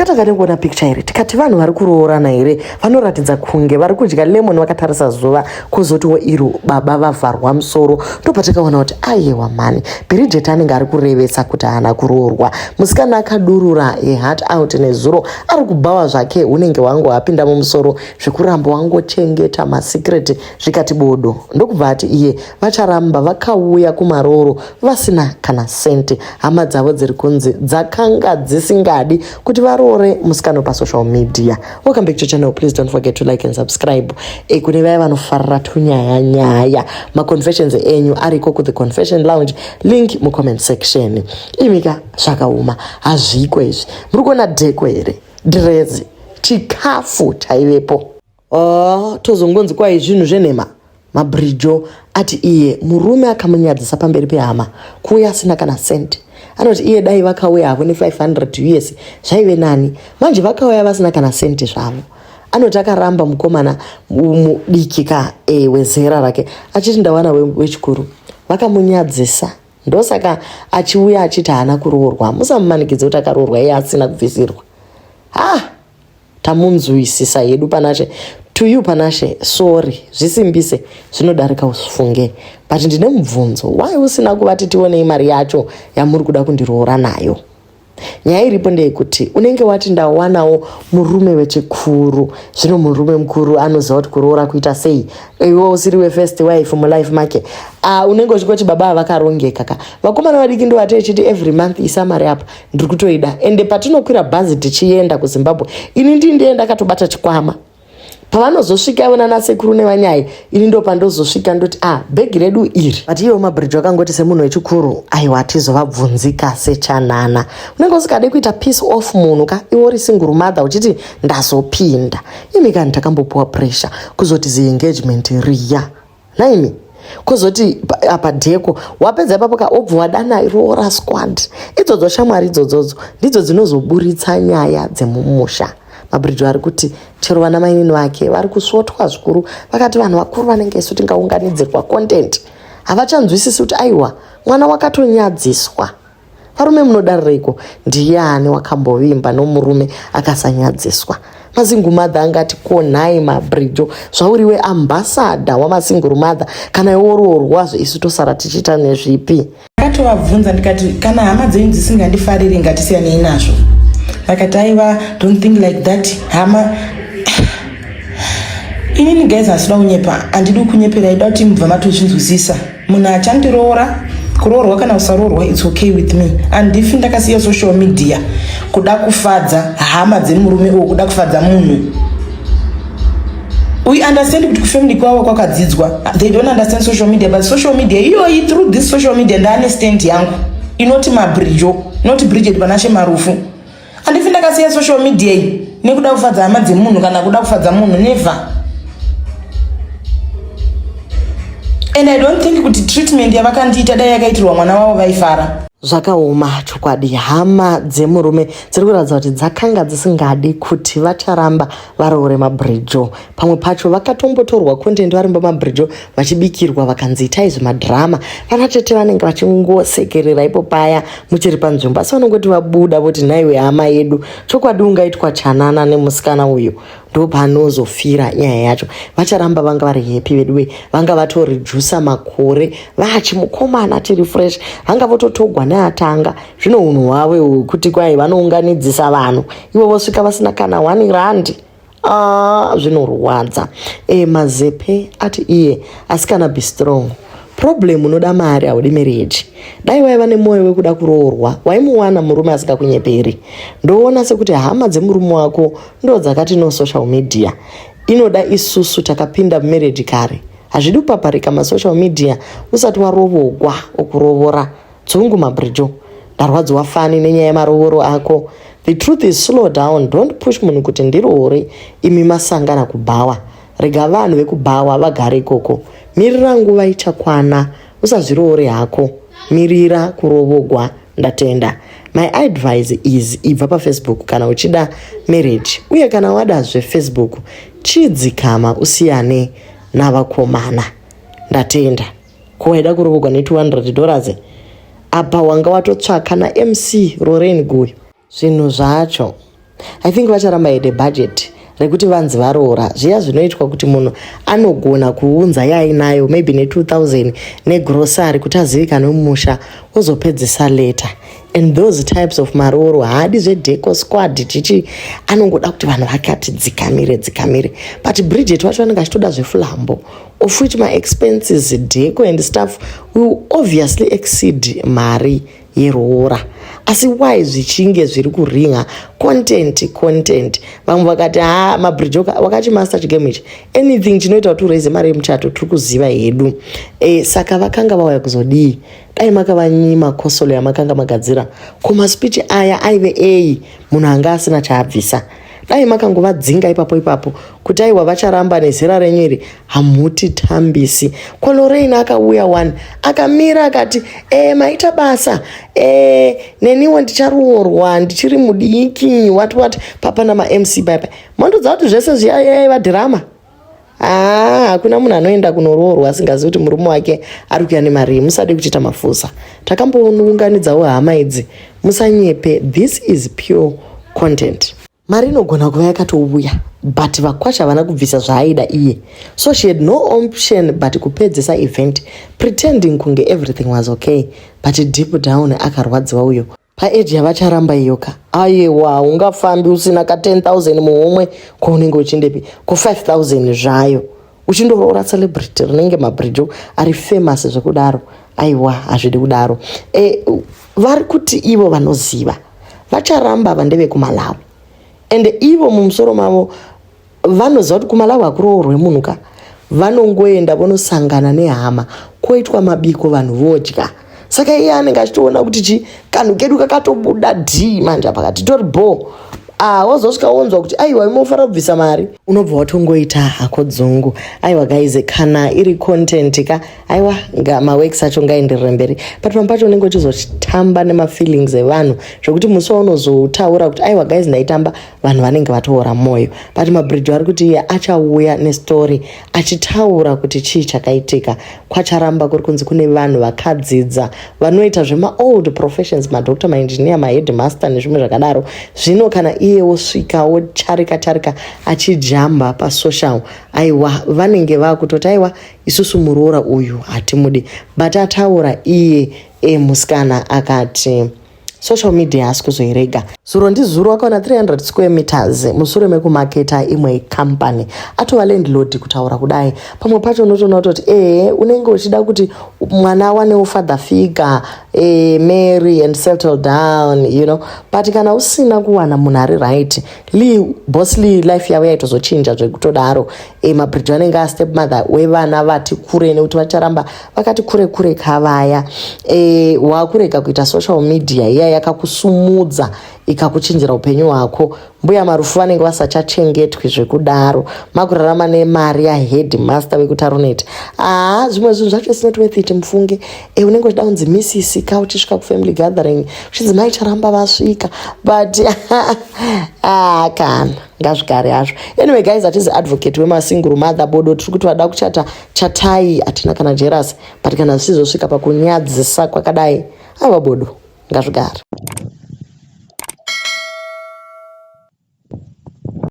Takatanga nekuona picture iri tikati vanhu vari kuroorana here, vanoratidza kunge vari kudya lemon vakatarisa zuva. Kwozotiwo iro baba vavharwa musoro, ndopatakaona kuti ayewa mhani, Bridget anenge ari kurevesa kuti haana kuroorwa. Musikana akadurura her heart out nezuro, ari kubhawa zvake, hunenge hwangu hwapinda mumusoro zvekuramba wangochengeta masecret zvikati bodo. Ndokubva ati iye vacharamba vakauya kumarooro vasina kana senti. Hama dzavo dziri kunzi dzakanga dzisingadi kuti varoore musikana pasocial media. Welcome back to channel, please don't forget to like and subscribe. Kune vaya vanofarira tunyaya nyaya, maconfessions enyu ariko ku the confession lounge, link mucomment section. Imika zvakaoma, hazviko izvi. Muri kuona dheko here, dhirezi, chikafu chaivepo. Oh, tozongonzi kwai zvinhu zvenhema. Mabrijo ati iye murume akamunyadzisa pamberi pehama kuuya asina kana cent. Anoti iye dai vakauya havo ne500 US zvaive nani, manje vakauya vasina kana senti zvavo. Anoti akaramba mukomana mudiki ka wezera rake achiti ndawana wechikuru, vakamunyadzisa. Ndosaka achiuya achiti haana kuroorwa. Musamumanikidze kuti akaroorwa iye asina kubvisirwa. Ha, tamunzwisisa hedu Panashe. To you Panashe, sorry, zvisimbise, zvinodarika usifunge. But ndine mubvunzo, why usina kuvati tionei mari yacho yamuri kuda kundiroora nayo? Nyaya iripo ndeyekuti unenge wati ndawanawo murume wechikuru, zvino murume mukuru anoziva kuti kuroora kuita sei, iwe usiri wefirst wife mulife make. Unenge uchingoti baba vakarongeka ka. Vakomana vadiki ndovati echiti every month isa mari apa, ndiri kutoida. Ende patinokwira bhazi tichienda kuZimbabwe, ini ndii ndiye ndakatobata chikwama. Pavanozosvika ivo nanasekuru nevanyai, ini ndo pandozosvika ndoti bhegi redu iri. But iwo Mabridge akangoti semunhu wechikuru, aiwa tizovabvunzika sechanana. Unenge usingade kuita piece off munhu ka, iwe uri single mother uchiti ndazopinda. Imi kani takambopuwa pressure kuzoti ziengagement riya. Naimi kuzoti apa dheko wapedza ipapo ka, obva wadana roora squad. Idzodzo shamwari idzodzodzo ndidzo dzinozoburitsa nyaya dzemumusha. Mabridge ari kuti chero vana mainini vake vari kusvotwa zvikuru, vakati vanhu vakuru vanenge isu tingaunganidzirwa content, havachanzwisisi kuti aiwa mwana wakatonyadziswa. Varume munodarireiko? Ndiani wakambovimba nomurume akasanyadziswa? Masingle mother angati konhai Mabrijo, zvauriwe ambassador wamasingle mother, kana iwe woroorwazve isu tosara tichiita nezvipi? Ndakatovabvunza ndikati kana hama dzenyu dzisingandifariri ngatisiyanei nazvo. Vakati aiwa, don't think like that. Hama inini guys, hasida kunyepa, handidi kunyepera, ida kuti mubva matozvinzwisisa. Munhu achandiroora, kuroorwa kana kusaroorwa, it's okay with me. Handifi ndakasiya social media kuda kufadza hama dzemurume uwo, kuda kufadza munhu. We understand kuti kufamily kwavo kwakadzidzwa, they don't understand social media, but social media iyoyi, through this social media ndaane stand yangu inoti Mabrijo, not Bridget Panashe Marufu. Handifi ndakasiya social media iyi nekuda kufadza hama dzemunhu kana kuda kufadza munhu, never. And I don't think kuti treatment yavakandiita dai yakaitirwa mwana wavo vaifara. Zvakaoma chokwadi. Hama dzemurume dziri kuratidza kuti dzakanga dzisingadi kuti vacharamba varoore Mabrijo. Pamwe pacho vakatombotorwa content vari mumba Mabrijo vachibikirwa, vakanzi itai zvemadhirama. Vana tete vanenge vachingosekerera ipo paya muchiri panzvimbo, asi vanongoti vabuda voti nhaiwe hama yedu, chokwadi ungaitwa chanana nemusikana uyu? Ndopanozofira nyaya yacho. Vacharamba vanga vari happy veduwe, vanga vatoredusa makore vachimukomana tiri fresh, vanga vototogwa neatanga. Zvino unhu hwavo hwekuti kwai vanounganidzisa vanhu, ivo vosvika vasina kana 1 rand. Zvinorwadza. Mazepe ati iye asikana be strong. Problem unoda mari, haudi marriage. Dai waiva nemwoyo wekuda kuroorwa waimuwana murume asingakunyeperi. Ndoona sekuti hama dzemurume wako ndo dzakati no social media inoda isusu takapinda mumarriage kare. Hazvidi kupaparika masocial media usati warovogwa okurovora. Dzungu Mabrijo, ndarwadziwa fani nenyaya yemarovoro ako. The truth is, slow down, don't push munhu kuti ndiroore imi masangana kubhawa. Rega vanhu vekubhawa vagare ikoko, mirira nguva ichakwana, usazviroore hako, mirira kurovogwa. Ndatenda. My advice is ibva paFacebook kana uchida marriage, uye kana wada zveFacebook chidzikama usiyane navakomana. Ndatenda. Ko waida kurovogwa ne$200 apa wanga watotsvaka naMC Roren Guyo. Zvinhu zvacho. I think vacharamba ide budget rekuti vanzi varoora. Zviya zvinoitwa kuti munhu anogona kuunza yaainayo, maybe ne2000 negrocery, kuti azivikanwe mumusha, ozopedzisa later. And those types of marooro haadi zvedecor squad chichi, anongoda kuti vanhu vakati dzikamire dzikamire. But Bridget wacho anenge achitoda zveflambo, of which maexpenses, deco and stuff will obviously exceed mari yeroora. Asi why zvichinge zviri kuringa content content? Vamwe vakati, "Ha, mabridge wakachimaster chigame ichi. Anything chinoita kuti uraise mari yemuchato tiri kuziva hedu." Saka vakanga vauya kuzodii? Dai makavanyima kosolo yamakanga magadzira. Kumaspeech aya aive ei? Munhu anga asina chaabvisa. Dai makangovadzinga ipapo ipapo kuti aiwa, vacharamba nezera renyu iri, hamutitambisi. KwaLorraine akauya one akamira akati, "Maita basa, neniwo ndicharoorwa ndichiri mudiki," what what, papa namaMC paipa. Mondodza kuti zvese zviya yaiva dhirama. Haa, hakuna munhu anoenda kunoroorwa asingazivi kuti murume wake ari kuya nemari. Musade kuchiita mafusa. Takambounganidzawo hama idzi, musanyepe. This is pure content. Mari inogona kuva yakatouya, but vakwasha havana kubvisa zvaaida iye, so she had no option but kupedzisa event pretending kunge everything was okay, but deep down akarwadziwa uyo. Paage yavacharamba iyoka, aiwa, ungafambi usina ka10 000 muhomwe kwaunenge uchindepi? Ku5 000 zvayo uchindoroora celebrity rinenge mabridge ari famous zvekudaro? Aiwa, hazvidi kudaro. Vari kuti ivo vanoziva vacharamba vandevekuMalawi, ende ivo mumusoro mavo vanoziva kuti kuMalawi hakuroorwe munhu ka. Vanongoenda vonosangana nehama, kwoitwa mabiko, vanhu vodya. Saka iye anenge achitoona kuti chi kanhu kedu kakatobuda d manje apa katitori bo. Ah, wazosvika wonzwa kuti aiwa, imofanira kubvisa mari, unobva watongoita hako dzungu. Aiwa guys, kana iri content ka, aiwa, maworks acho ngaenderere mberi, but pamwe pacho unenge uchizotamba nemafeelings evanhu zvokuti musi waunozotaura kuti, "Aiwa guys, ndaitamba," vanhu vanenge vatoora mwoyo. But mabridge ari kuti iye achauya nestory achitaura kuti chii chakaitika kwacharamba. Kuri kunzi kune vanhu vakadzidza vanoita zvemaold professions, madoctor, maengineer, maheadmaster nezvimwe zvakadaro. Zvino kana iye wosvika wocharika charika achijamba pasocial, aiwa, vanenge vaakutoti, "Aiwa, isusu muroora uyu hatimudi." But ataura iye musikana akati social media haasi kuzoirega. Zuro ndizuro akaona 300 square meters mushure mekumaketa imwe company, atova landlord. Kutaura kudai, pamwe pacho unotoona kutoti ehe, unenge uchida kuti mwana awanewo father figure, marry and settle down, but kana usina kuwana munhu ari right. Lee, Boss Lee, life yavo yaitozochinja zvekutodaro. Mabridge anenge astepmother wevana vati kure, nekuti vacharamba vakati kure kure kavaya. Wakurega kuita social media iya yakakusumudza ikakuchinjira upenyu hwako. Mbuya Marufu vanenge vasachachengetwi zvekudaro, makurarama nemari yaheadmaster vekutaronet. Haa, zvimwe zvinhu zvacho is not worth it, mufunge. Unenge uchida kunzi misisi ka, uchisvika kufamily gathering uchinzi mai Charamba vasvika, but ah, kana ngazvigare hazvo. Anyway guys, hatizi advocate wemasingle mother bodo. Tiri kuti vada kuchata, chatai, hatina kana jealous, but kana zvichizosvika pakunyadzisa kwakadai, aiwa bodo, ngazvigare.